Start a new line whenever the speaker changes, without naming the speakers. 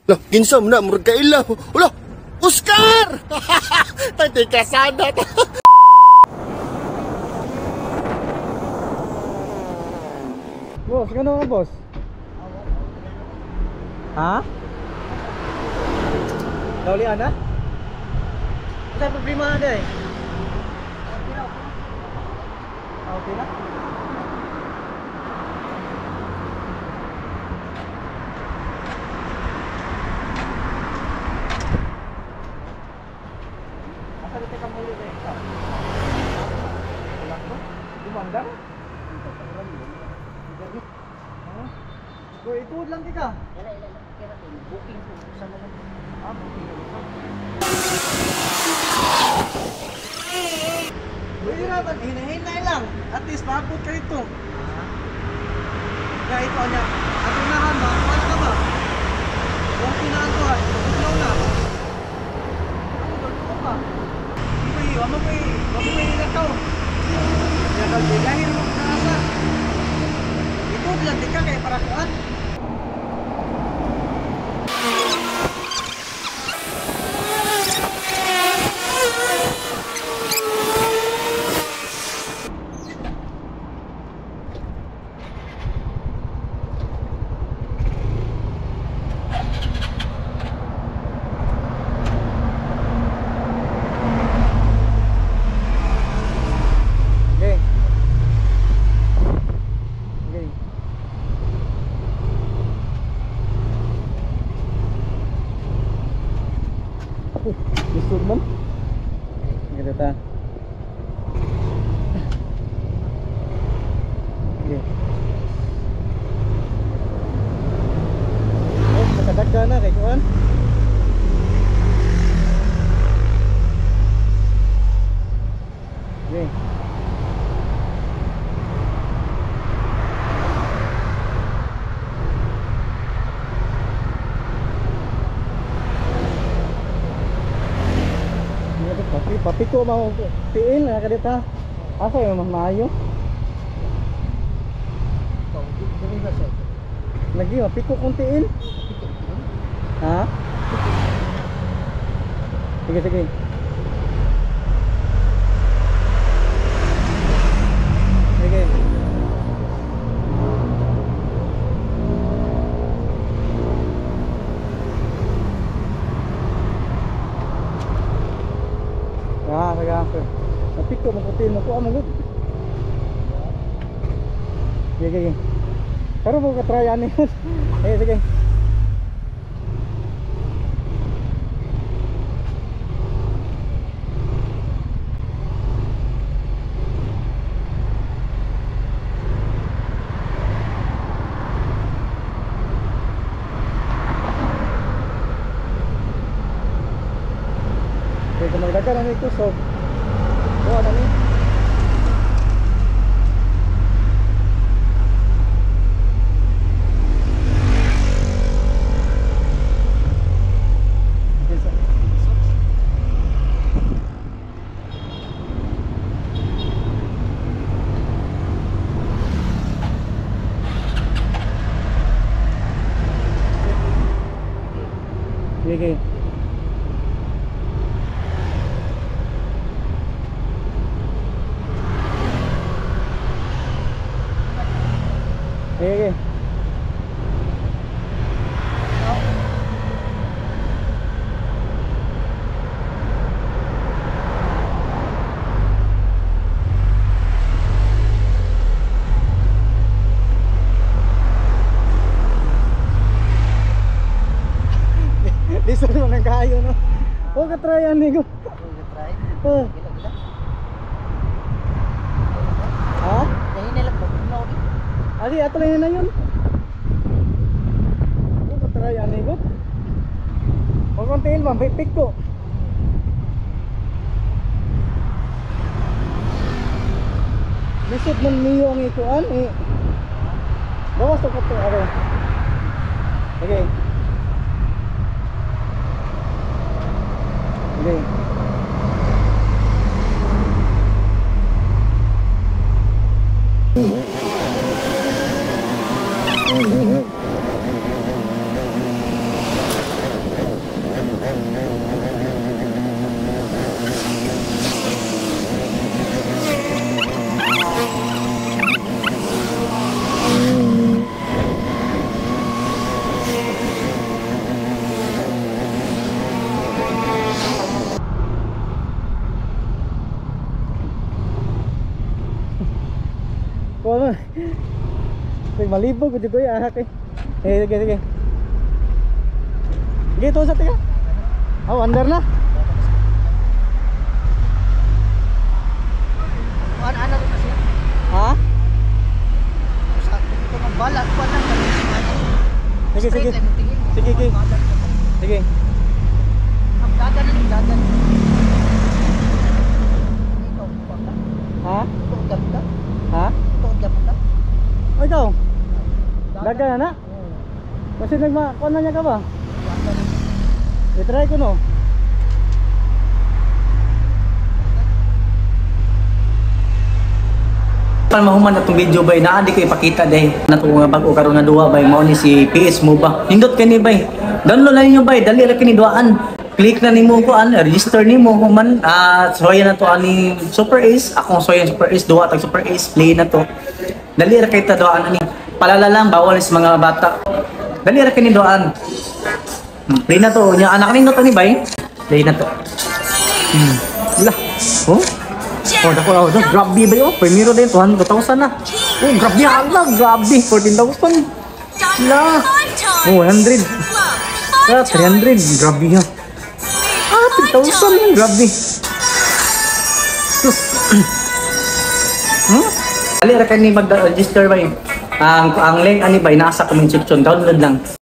Lah, kinsa man na murag kaila. Ula, Oscar! Tay kasada ta.
Boss, gano ka, boss? Ha? Daulian na? Ano problema na eh? Okay na? Asa dito ka muli na isa? Wala ko? Dumandar? Go, ituod lang kita.
Booking ko sa mga.
Ah, booking na ito. Pwede na ba? Hinahinay lang. At least maabot ka ito. Kaya ito niya. At unahan ba? Kuha ka ba? Okay na ang tuha. Ikaw na. Ano ba? Uy, wala mo ilakaw. Dahil mo kaasa. Ito lang di ka kaya para kuan. Okay. Okay. Lisod man. Ganda ta. Okay. Oh, nakadagka na kay kuan. Okay. Papi, papi ko mau piil na kadita. Asa yung mas maayo? Lagi mapiko kong tiil. Ha? Sige, sige. Sige. Ah, sige. Mapiko mo kutin mo kuha mo gud. Sige, sige. Pero mo ka try ani. Eh, sige. Okay, kung magdaga na ni kusog. Kuha na ni. Okay. Okay. Lisod mo ng kayo, no? Huwag ka try, amigo.
Huwag ka try?
Oh.
Gila, gila.
Ha?
Dahil nila po,
Adi, ato lang na yun. Huwag ka try, amigo. Huwag kang tiin, ma'am. Pick ko. Lisod man niyo ang ikuan, eh. Bawas ko to, aro. Okay. Okay. Basig malibog gud ko ya kay. Eh, sige, sige. Sige, to sa tika. Oh, under na.
Ano ko kasi?
Ha?
Sa ito ng balat pa lang.
Sige, sige. Sige, sige. Sige.
Ang dagan na yung dagan. Ikaw, kuha ka?
Ha?
Tuod ka ka?
Ha?
Tuod ka ka?
O ikaw? Dagan na na? Kasi nagma, kuan na niya ka ba? I-try ko no.
Para mahuman na itong video bay, naa di ko ipakita day. Nato nga bag-o karon nga duwa bay, mao ni si PS mo ba. Nindot kani bay. Download na ninyo bay, dali ra kini duaan. Click na nimo kuan, register nimo human. Ah, soya na to ani Super Ace, akong soya Super Ace, duwa tag Super Ace, play na to. Dali ra kay ta duaan ani. Palala lang bawal sa mga bata. Dali ra kini duaan. Play na to. Nya anak nindot ani bay. Play na to. Lah. Oh. Oh, dako oh, dako, grabe ba yun? Primero din, 200,000 na. Oh, grabe, hala, grabe, 14,000. La. Oh, 100. Ah, 300, grabe ha. Ah, 3,000, grabe. Sus. Dali ra kani mag-register ba yun? Ang link ani ba, nasa comment section, download lang.